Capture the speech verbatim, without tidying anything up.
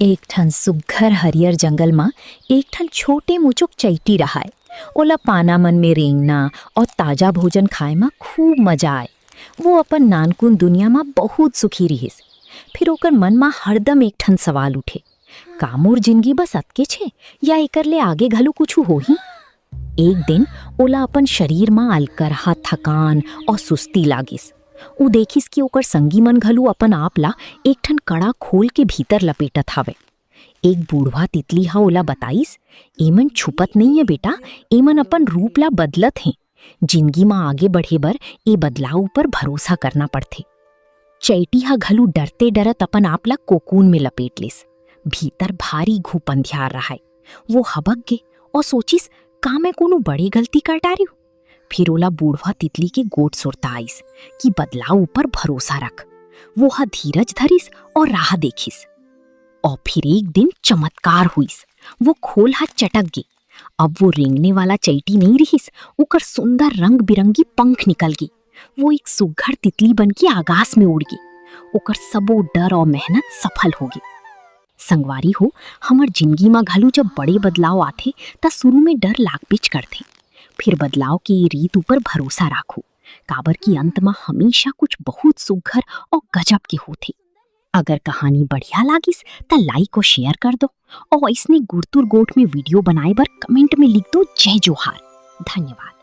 एक ठन सुग्घर हरियर जंगल म एक ठन छोटे मुचुक चैटी रहय। ओला पाना मन में रेंगना अउ ताजा भोजन खाए म खूब मजा आय। वो अपन नानकुन दुनिया म बहुत सुखी रिहिस। फिर ओकर मन म हरदम एक ठन सवाल उठे, "का मोर जिनगी बस अतकेच हे, या एकर ले आगे घलो कुछु होही?" एक दिन ओला अपन शरीर म अलकरहा थकान अउ सुस्ती लागिस। उ देखिस कि ओकर संगी मन घलो अपन आप ला एक ठन कड़ा खोल के भीतर लपेटत हवय। एक बूढ़वा तितली ह ओला बताइस, "एमन छुपत नइये बेटा, एमन अपन रूप ला बदलत हें। जिनगी म आगे बढ़े बर ए बदलाव ऊपर भरोसा करना पड़थे।" चैटी ह घलो डरते डरत अपन आप ला कोकून में लपेट लिस। भीतर भारी घुप अंधियार रहय। वो हबक गे अउ सोचिस, "का मैं कोनो बड़े गलती कर डारेंव?" फिर ओला बूढ़वा तितली के गोठ सुरता आइस कि बदलाव ऊपर भरोसा रख। वो ह धीरज धरिस अउ राह देखिस। अउ फिर एक दिन चमत्कार होइस। वो खोल ह चटक गे। अब वो रेंगने वाला चैटी नइ रिहिस, ओकर सुंदर रंग बिरंगी पंख निकल गे। वो एक सुग्घर तितली बन के आकाश में उड़ गे। ओकर सबो डर अउ मेहनत सफल हो गे। संगवारी हो, हमर जिनगी म घलो जब बड़े बदलाव आथे, त शुरू में डर लागबेच करथे। फिर बदलाव के ये रीत ऊपर भरोसा राखो, काबर कि अंत म हमेशा कुछ बहुत सुग्घर अउ गजब के होथे। अगर कहानी बढ़िया लागिस, त like अउ share कर दो, अउ अइसने गुरतुर गोठ में video बनाए बर comment में लिख दो, "जय जोहार।" धन्यवाद।